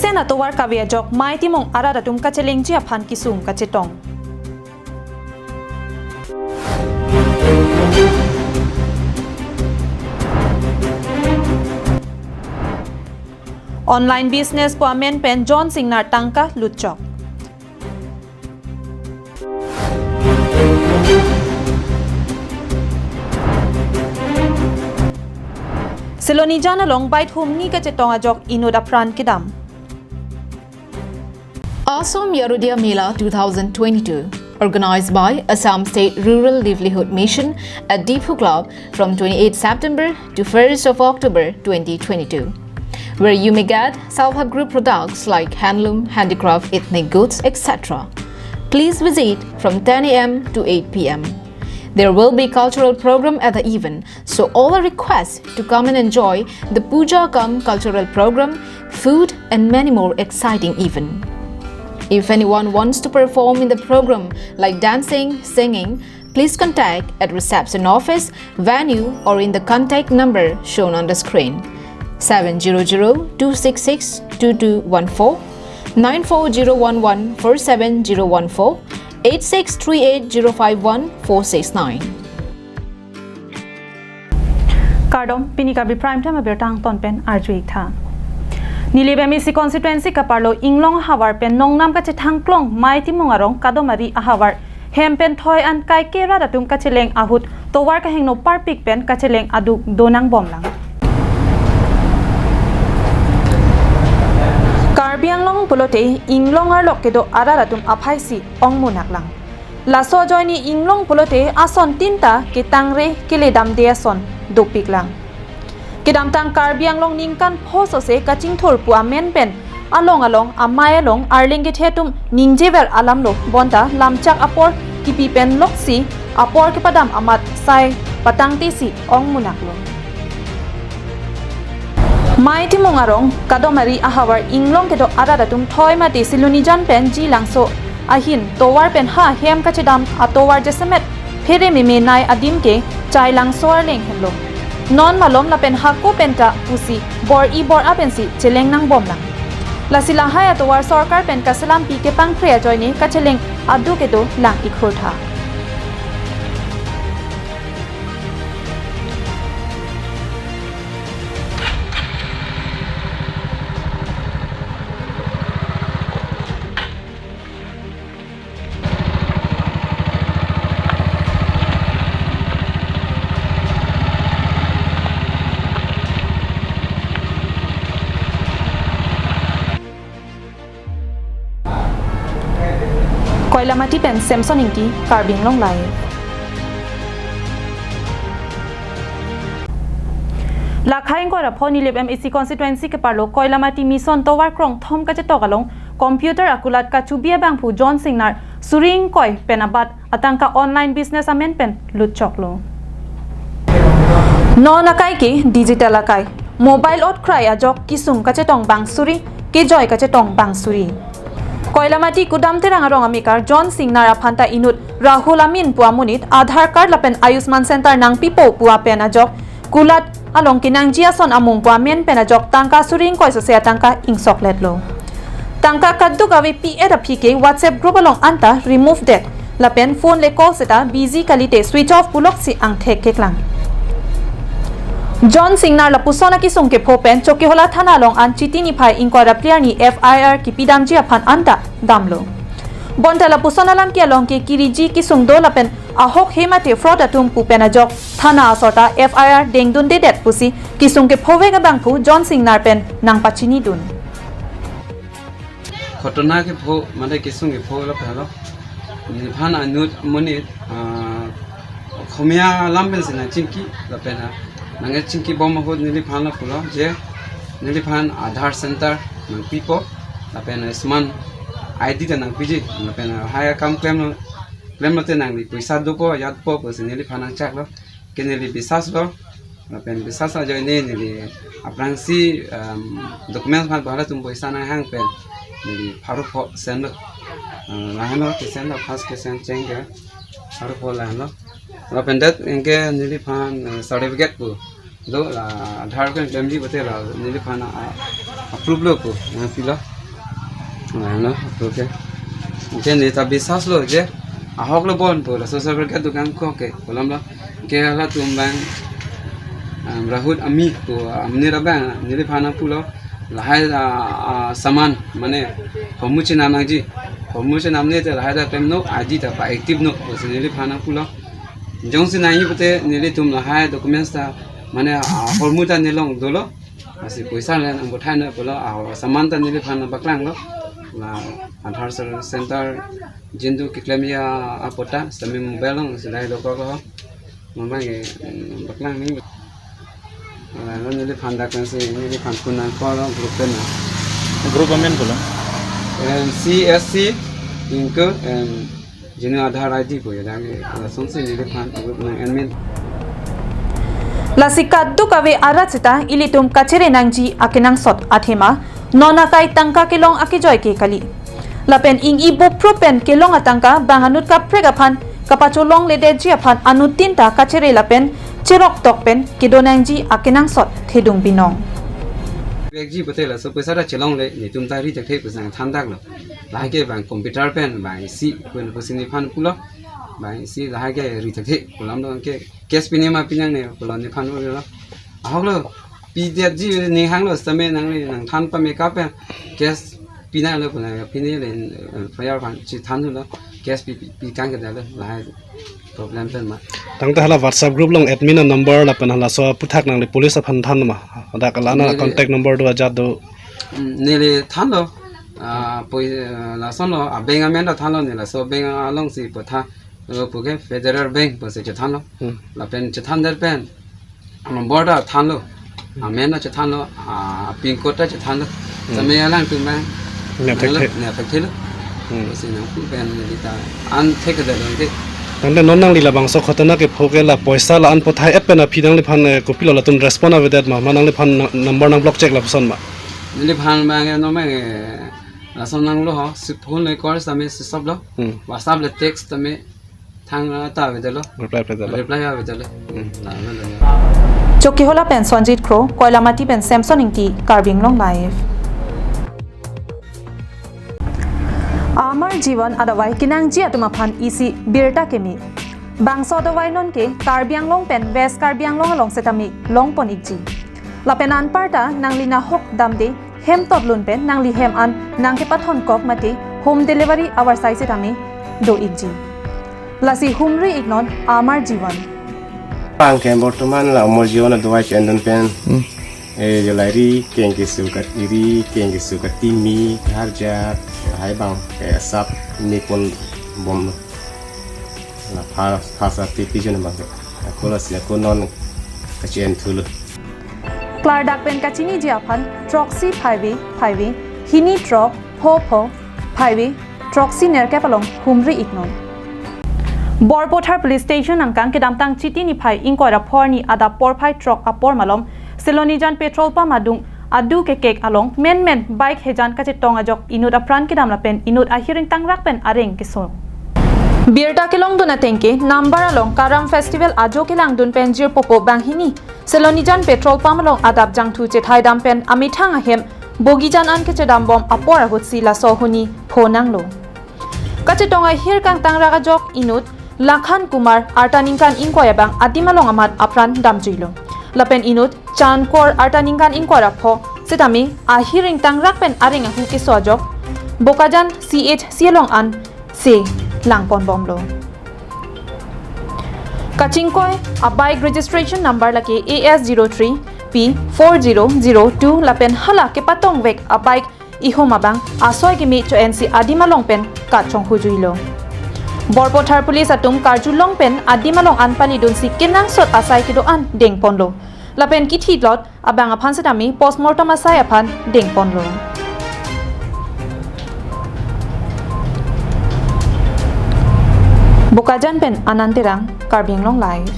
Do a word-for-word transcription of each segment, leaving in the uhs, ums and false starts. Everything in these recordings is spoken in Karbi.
Pen atovar kave ajok Mei Timung arat atum kachelengji aphan kesung kachetong. Online business pu amen pen John Singnar tangka lutchok. Silonijan along bike humni kachetong ajok inut apran kedam. Assam Yarodiya Mela two thousand twenty-two, organized by Assam State Rural Livelihood Mission at Diphu Club from twenty-eighth September to first of October twenty twenty-two, where you may get self-help group products like handloom, handicraft, ethnic goods, et cetera. Please visit from ten a m to eight p m. There will be cultural program at the event, so all are request to come and enjoy the puja cum cultural program, food, and many more exciting event. If anyone wants to perform in the program like dancing, singing, please contact at reception office, venue, or in the contact number shown on the screen: seven zero zero two six six two two one four, nine four zero one one four seven zero one four, eight six three eight zero five one four six nine. Kardom, pini Karbi Prime Time abirta angton pen arju-ik tha. Nilip M A C constituency keparlo Inglong ahavar pen nongnam kachethangklong Mei Timung arong Kadom Ari ahavar hem pen thoi an kaike rat atum kacheleng ahut tovar kahingno parpik pen kacheleng aduk donangbomlang. Karbi Anglong pulote Inglong arlok kedo arat atum aphaisi ongmunak lang. Laso ajoine Inglong pulote ason tinta ketangre keledamde ason dopiklang. Kedamtang Karbi Anglong ningkan pho sose kachingthur pu amen pen along along amei along arleng kethe atum ningjever alamlo, bonta lamchak apor kipi pen loksi apor kepadam amat sai patangtesi ongmunaklo. Mei Timung arong Kadom Ari ahavar Inglong kedo arat atum thoi mate Silonijan pen Jilangso ahin tovar pen ha hem kachedam atovar jasemet phere meme nai adim ke Chailangso arleng henlo. Non malom lapen hako penta pusi bor-i bor-a pensi cheleng nangbomlang. Lasi lahai atovar sorkar pen kaselampi kepangkre ajoine kacheleng aduk kedo lang-ik hur tha. Koilamati pen Samson Ingti, Karbi Anglong Live. Lakhai ingkoi ra pho Nilip M A C constituency keparlo Koilamati Mission tovar krongthom kachetok along computer akulat kachubi abangphu John Singnar suri ingkoi pen abat atangka online business amen pen lutchoklo. Non akai ke digital akai. Mobile otkrai ajok kesung kachetong bang suri, kejoi kachetong bang suri. Koilamati Kudam Terang arong amekar John Singnar aphanta inut Rahul Amin pu amonit Aadhaar card lapen Ayushman Center nangpipo pu apen ajok kulat along kenangji ason amung pu amen pen ajok tangka suri ingkoi sose atangka ingsokletlo. Tangka kaduk ave pi-et aphi ke WhatsApp group along anta remove det. Lapen phone le call seta busy kalite switch off puloksi angthek keklang. John Singnar lapuson akesung kepho pen Chokihola thana along an Chiti niphai ingkoi ra phli arni F I R kipidamji aphan anta damlo. Bonta lapuson alam ke along ke kiriji kesung do lapen ahok he mate fraud atum pu pen ajok thana asorta F I R dengdundedet pusi kesung kephove abangphu John Singnar pen nangpachinidun. Ghotona kepho, mane kesung kepho lapen lo. Neliphan anut amonit, ah, Okhomia alam pensi nangchingki, lapen, ah, nangchingkibom ahut neliphan lapulo je, neliphan Aadhaar center nangpipo, lapen Ayushman I D ta nangpiji, lapen, ah, hai akam klemlo, klemlote nangli poisa dopo, ajat po, pusi neliphan nangchaklo, ke neli bisas lo, lapen bisas ajoine neli aphrangsi, um, documents aphan pu halatum poisa nanghang pen neli pharo pho send lo. Uh, lahenlo ke send lo, first ke send cheng ke pharo pho lahenlo. Lapen det anke neliphan, uh, certificate pu do la Aadhaar ke klemji pulote la neliphan, uh, approve lo pu nangpilo. Ano, okay. Anke neta biswas lo je ahok lo bon pu, laso server ke dukan ko ke, kolam lo. Ke halatum abang, um, Rahut Ami pu, um, neli abang, neliphan pulo. Lahai, ah, ah, saman, mane, hormu chenam nangji. Hormu chenamne te lahai ta klem non, aji ta pa-active non, pusi neliphan pulo. Jongsi nangji pute nelitum lahai documents ta, mane, ah, hormu ta nelong dolo. Lasi poisa le nangpathai non pulo, ah, saman ta neliphan paklanglo. La Aadhaar Center jindu keklemji apot ta, sitame mobile along si lahai dokok lo. Mobile ke, mm, paklang ni. Lalo neliphan dak pensi, neliphan phone nangkok lo group pen na. Group amen pulo? Em, C S C, ingke, em, Genuine Aadhaar I D pu ya, dak, eh, lasonsi neliphan group nang-add men. Lasi kadokave arat seta ilitum kachere nangji akenangsot athema, non akai tangka kelong akejoi ke kali. Lapen ingyi bopro pen kelong atangka bang anut kaprek aphan kapacholongledetji aphan anuttin ta kachere lapen cheroktok pen kedo nangji akenangsot thedung binong. Vekji pute laso poisa ta chelongle, netum ta ri thekthe pusi nangthan dak lo. Lahai ke bang computer pen bang isi pen pusi neliphan pulo. Bang isi lahai ke ri thekthe, kolam lo, ke cash pine ma pi nangne pulo, neliphan pulo. Ahok lo, pidetji ne hang lo, sitame nangli nangthan pame kap pen cash pi nanglo pulo, pine le, eh, F I R aphan chethan lo, cash pi, pi, pi kang ke dalo, lahai problem pen ma. Tangte hala WhatsApp group along admin a-number lapen halaso aphuthak nangli police aphan than ma? Hadak la-an a-contact number do, ajat do? Mm, neli thanlo, ah, poi, eh, lason lo, ah, bank amen ta thanlo, ne laso bank alongsi patha, eh, puke Federal Bank pusi chethanlo. Hmm. Lapen chethandet pen number ta thanlo, amen ta chethanlo, ah, pin code ta chethanlo. Hmm. Sitame alangtum bang ne thekthe, ne thekthelo. Hmm. Pusi nangpu pen neli ta an thekthedetlo ke. Tangte non nangli labangso ghotona kepho ke la poisa la-an pathai-et pen aphi nangliphan, eh, kopilo latum respond avedet ma, ma nangliphan na-, number nang block check lapuson ma? Neliphan bang, eh, no bang, eh, lason nanglo ho, si phone le call sitame switch off lo. Hmm. WhatsApp le text sitame thang, ah, ta avedetlo. Reply avedetlo. Reply avedetlo. Hmm. La, la, la, la. Chokihola pen Sonjit Kro, Koilamati pen Samson Ingti, Karbi Anglong Live. Amar Jivan adavai kenangji atum aphan isi birta keme. Bangso adavai non ke Karbi Anglong pen West Karbi Anglong along setame longpon ikji. Lapen anparta nangli nahok damde hem totlun pen nangli hem an nangkepathon kok mate home delivery avarsai setame do ikji. Lasi humri iknon Amar Jivan. Bang ke bortoman la Amar Jivan adavai chendon pen. Hmm. Eh, jolai ri keng keso kat iri, keng keso katimi, harjat, hai bang, ke sap ni pon bom. La pha, pha sa ti pi jon bang. Ako lasi ako non kachen thulo. Klardak pen kachiniji aphan, throksi phaive, phaive, hini throk, pho pho, phaive, throksi nerkep along humri iknon. Borpathar Police Station angkang kedamtang Chiti niphai ingkoi ra pho arni adap porphai throk apor malom, Silonijan petrol pump adung adu kekek along menmen bike hejan kachetong ajok inut apran kedam lapen inut ahir ingtangrak pen areng keso. Birta kelongdun ateng ke Nambar along Karam Festival ajo kelangdun pen jirpo po banghini Silonijan petrol pump along adap jangthu chethaidam pen amethang ahem bogijan an kechedambom apor ahutsi laso huni pho nanglo. Kachetong ahir kangtangrak ajok inut Lakhan Kumar arta ningkan ingkoi abang adim along amat apran damjuilo. Lapen inut Chan Kaur arta ningkan ingkoi ra pho setame ahir ingtangrak pen areng ahu keso ajok Bokajan C H C along an se langponbomlo. Kachingkoi a-bike registration number lake A S zero three P four zero zero two lapen hala kepatongvek a-bike ihum abang asoi keme cho-ensi adim along pen kachonghujuilo. Borpathar Police atum karjulong pen adim along an palidunsi kenangsot asai kedo-an dengponlo. Lapen kithilot abang aphan setame postmortem asai aphan dengponlo. Bokajan pen Anand Terang, Karbi Anglong Live.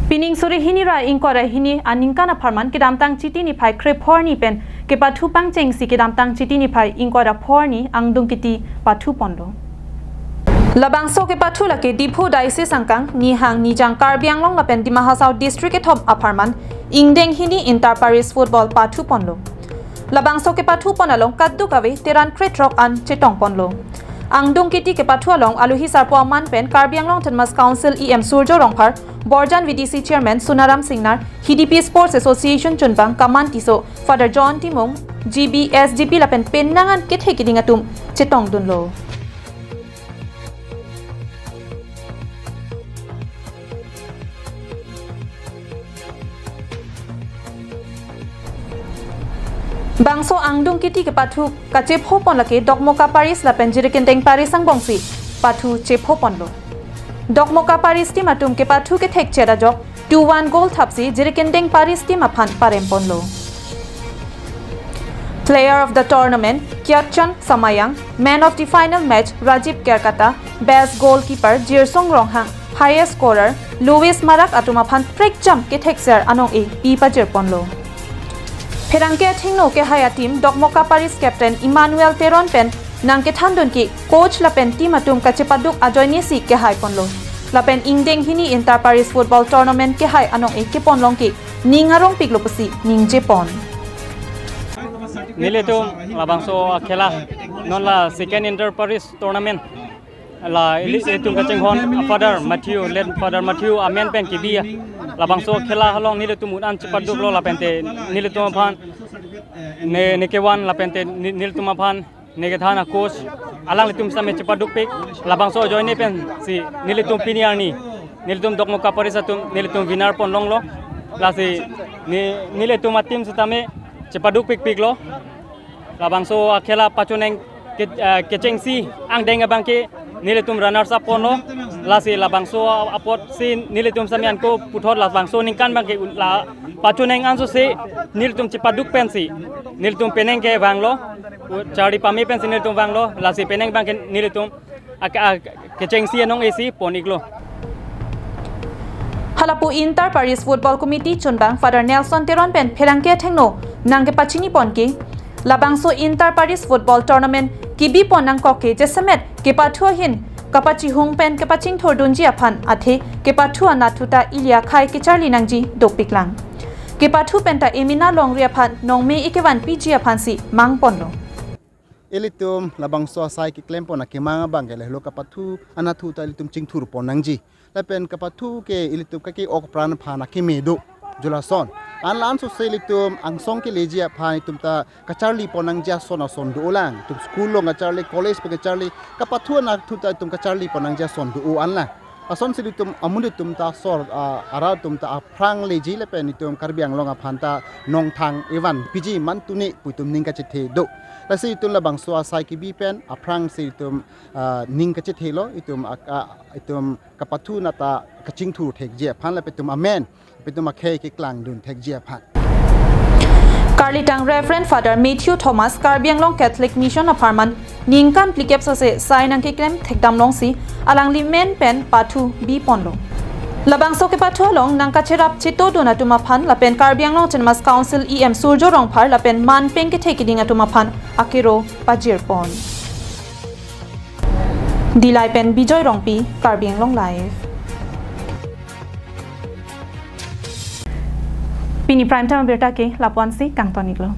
Pining suri hini ra ingkoi ra hini aningkan apharman kedamtang Chiti niphai kre pho arni pen kepathu pangchengsi kedamtang Chiti niphai ingkoi ra pho arni angdung kiti pathuponlo. Labangso kepathu lake Diphu Diocese angkang Nihang Nijang Karbi Anglong lapen Dima Hasao District kethom apharman ingdeng hini inter parish football pathuponlo. Labangso kepathu pon along kadokave teran krethrok an chetong ponlo. Angdung Kiti kepathu along alohi sarpo aman pen Karbi Anglong Autonomous Council E M Surjo Rongphar, Borjan V D C Chairman Sunaram Singnar, Hidipi Sports Association chunbang Kaman Tisso, Father John Timung, G B, S G B lapen penang an kethek keding atum chetongdunlo. Bangso Angdung Kiti kepathu kachepho pon lake Dokmoka Parish lapen Jirikindeng Parish angbongsi pathu chepho ponlo. Dokmoka Parish team atum kepathu kethek chet ajok two one goal thapsi Jirikindeng Parish team aphan parem ponlo. Player of the tournament, Kyatchan Samayang, man of the final match, Rajiv Kerkata, best goalkeeper, Jirsong Ronghang, highest scorer, Louis Marak atum aphan prekjam kethekser anong-e pi pajir ponlo. Pherangke athengno kehai a-team Dokmoka Parish captain Emmanuel Teron pen nangkethandun ke coach lapen team atum kachepaduk ajoinesi kehai ponlo. Lapen ingdeng hini inter parish football tournament kehai anong-e kepon long ke ning arongpiklo pusi ningje pon. Nelitum labangso akhela non la second inter parish tournament. La ili itum kachinghon Father Matthew, late Father Matthew amen pen kebi labangso akhela along nelitum un-an chepaduklo lapen te nelitum aphan ne, ne kevan lapen te ni-, nelitum aphan ne kethan a-coach alanglitum same chepadukpik labangso ajoine pensi nelitum pini arni nelitum Dokmoka Parish atum nelitum winner pon longlo. Lasi ni, nelitum a-team sitame chepadukpikpiklo. Labangso akhela pachoneng ke, eh, kechengsi angdeng abangke nelitum runners up ponlo. Lasi labangso apotsi nelitum same anke puthot labangso ningkan abangke la pachoneng ansose nelitum chepaduk pensi nelitum penang kevanglo, charli pame pensi nelitum vanglo, lasi penang abangke nelitum ak-, ak-, kechengsi anong-esi pon-iklo. Halapu Inter Parish Football Committee chunbang Father Nelson Teron pen pherangke athengno nangkepachini pon ke labangso Inter Parish Football Tournament kebi pon nangkok ke jasemet kepathu ahin kapachihung pen kapachingthurdunji aphan athe kepathu anatthu ta ili akhei kecharli nangji dopiklang. Kepathu penta emena longri aphan nongme ekevan piji aphansi mang ponlo. Ilitum labangso asai keklem pon akemang abangke lahelo kepathu anatthu ta ilitum chingthur pon nangji. Lapen kepathu ke ilitum kake-ok apran aphan akeme do. Julason. An la ansose ilitum angsong keleji aphan itum ta kacharli pon nangji ason ason dolang. Itum school along kacharli, college pen kacharli, kepathu anatthu ta itum kacharli pon nangji ason do-o anla. Asonsi ilitum amonit atum ta asor, ah, arat atum ta aphrang leji lapen itum Karbi Anglong aphan ta nongthang evan piji mantuni pu itum ning kachethe do. Lasi itum labangso asai kebi pen aphrangsi itum, ah, ning kachethelo itum ak-, ah, itum kepathu nata kachingthur thekji aphan lapen itum amen, lapen itum akhei keklangdun thekji aphan. Karlitang Reverend Father Matthew Thomas, Karbi Anglong Catholic Mission apharman ningkan phlikep sose sai nangkeklem thekdam longsi alangli men pen pathu bi ponlo. Labangso kepathu along nangkacherap chetodun atum aphan lapen Karbi Anglong Autonomous Council E M Surjo Rongphar lapen man pen kethek keding atum aphan akero pajir pon. Dillai pen Bijoy Rongpi, Karbi Anglong Live. Pini prime time abirta ke lapu-ansi kangton-iklo.